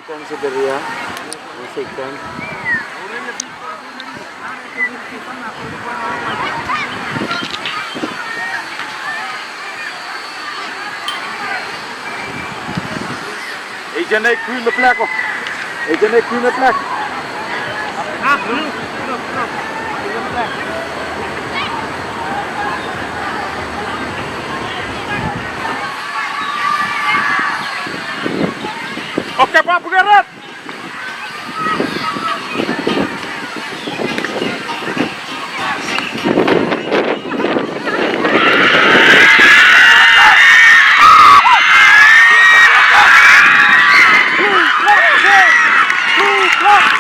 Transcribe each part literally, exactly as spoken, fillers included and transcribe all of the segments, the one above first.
Kan Siberia, Mexican. Ei, jane kui me plako. Ei, jane kui me plak. Oke, papa, get up!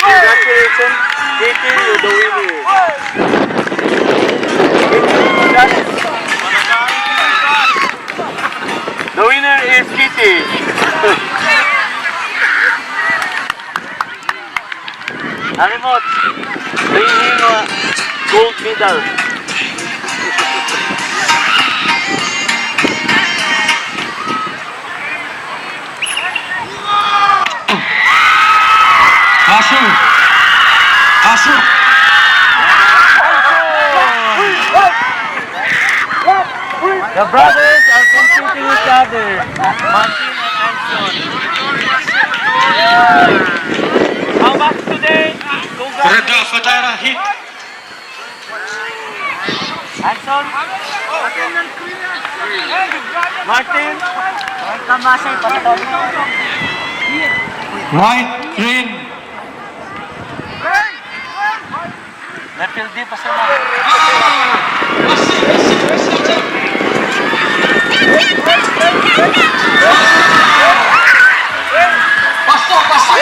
Congratulations, Katie, you're the winner. The winner is Katie. Arimot, bring him a gold medal. Asu. Asu. The brothers are competing each other. Martin and Anson. How much today? Reda Fatara hit. Anson. Martin. White, green. Left field deep, pastor. Pastor, pastor.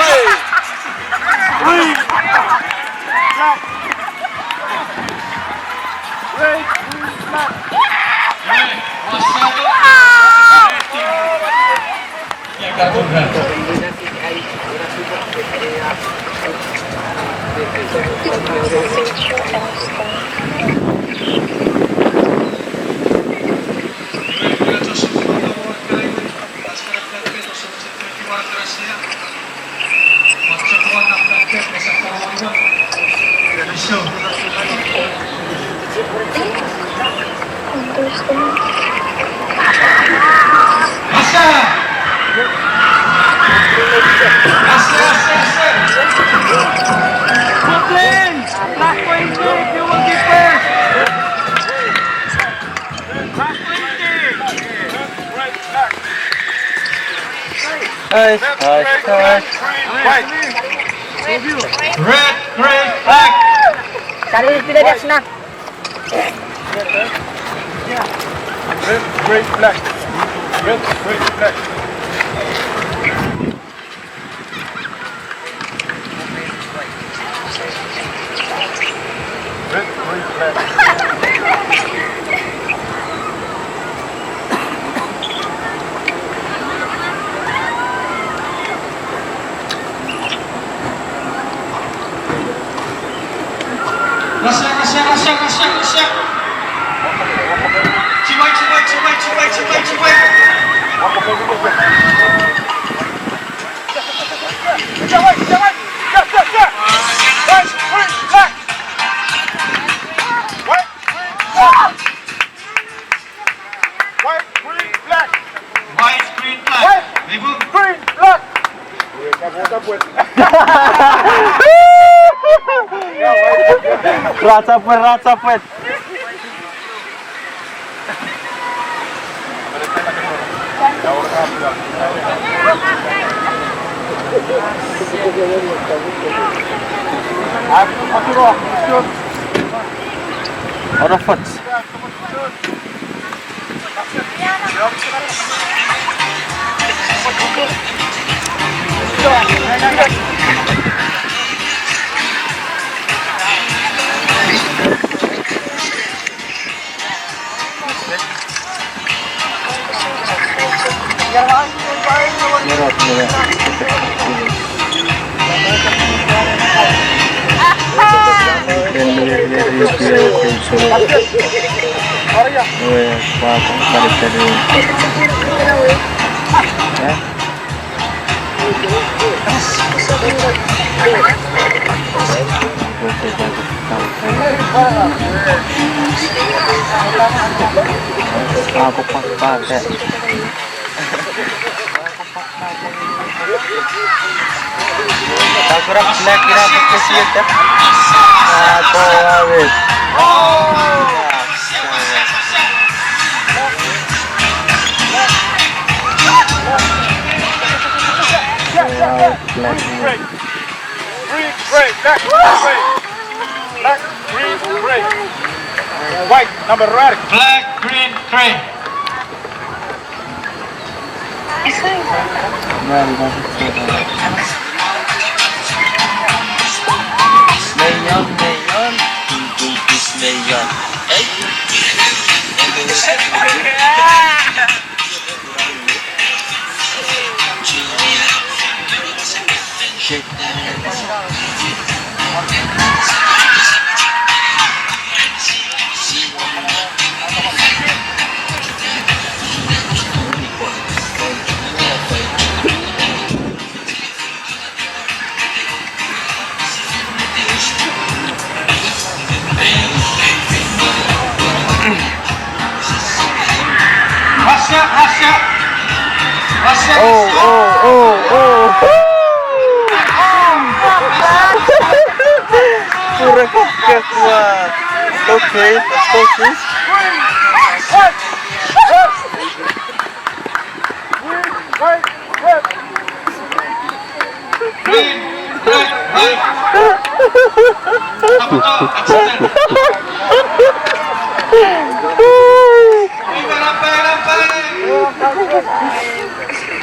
Brooklyn! Black twenty, you will be first! Black twenty! Nice, nice, nice. Red, green, black. Red, green, black. Red, green, black. Red, green, black. Russia, Russia, Russia, Russia, Russia. Chibai, chibai, chibai, chibai, chibai, chibai. Chibai, chibai. Yes, yes, yes. White, green, black. White, green, black. White, green, black. White, green, black. White, green, black. Ratsapwe, ratsapwe. Arafat. Takura flag ina pekesieta. Ah, to, ah, wait. Flag. Green, gray, black, gray. Black, green, gray. White, number red. Black, green, gray. Mayon, mayon, tung tung pis mayon. Ei. Russia, Russia. Russia. Oh, oh, oh, oh. Pura kakakwa. Okay, okay. Green, red, white. Tapoto, extend. Iwe, rapai, rapai.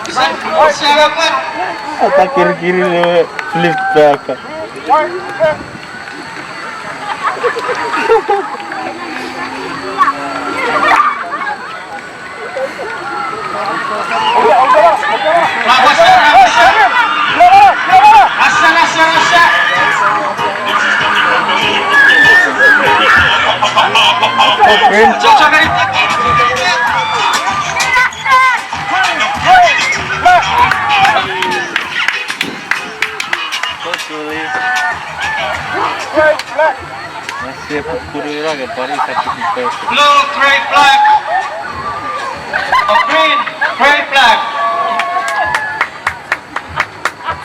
Sa, sa, rapai. Ata kirikiri le flip back. Blue, gray, black. Or green, gray, black.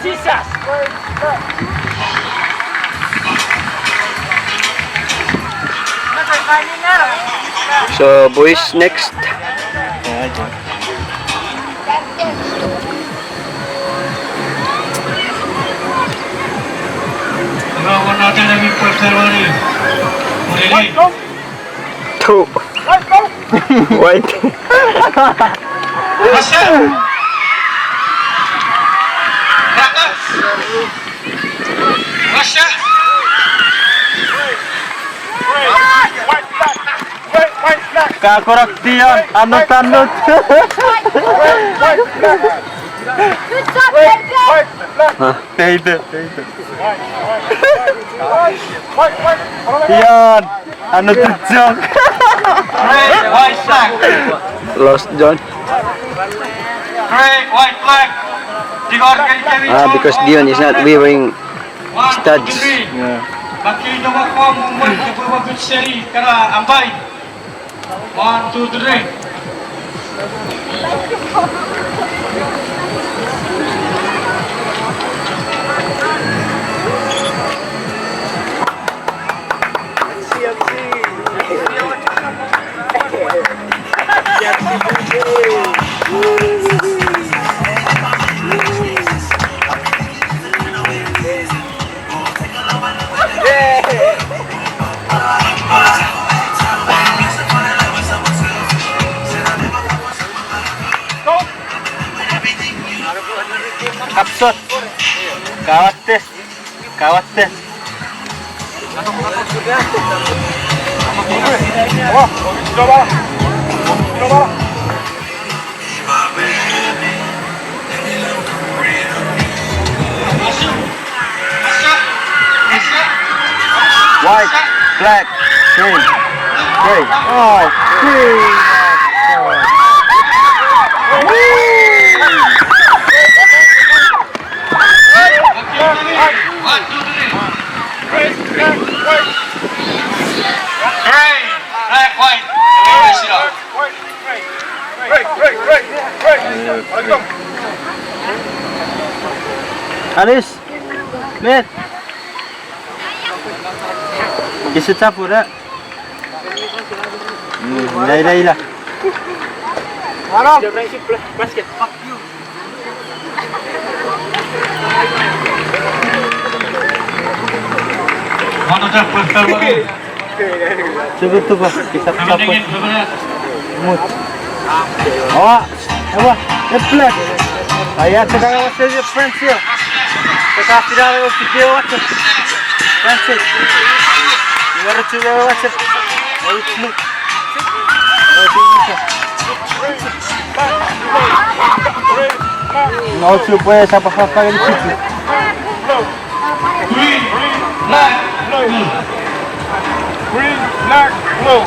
Jesus. So, boys, next. Two. White. Russia. Russia. Ka korak tion, annut, annut. Good job, David. Ah. Teite, teite. Tion, annut chok. Great white flag. Lost, John. Great white flag. Tingor kei kemi. Ah, because Dion is not wearing studs. Yeah. Bakili tomo kom, mumwen, tepwe bakut seri, kara ambai. One, two, three. Kapsot. Kawatte. Kawatte. White, black, green, grey. Oh, green. Woo! One, two, three. Green, black, white. Everyone sit up. Alice, met. Kese chapur, eh? Mm, ila, ila, ila. Tuku, tuku, kese chapur. Mut. Awa, awa, e black. Aia, cheka awa se friends here. Cheka sira awa sike awa se friends here. Iwara cheka awa se. Awa blue. Awa blue. No, chupwe sapa sapa ngeni chichi. Green, black, blue. Green, black, blue.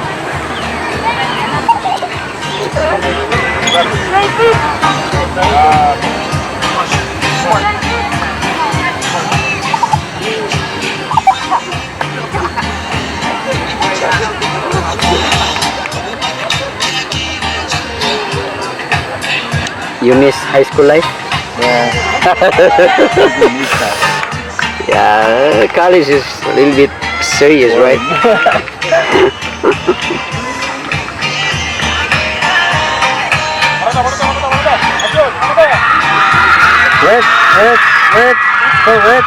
You miss high school life? Yeah. Yeah, college is a little bit serious, right? Wait, wait, wait. Go, wait.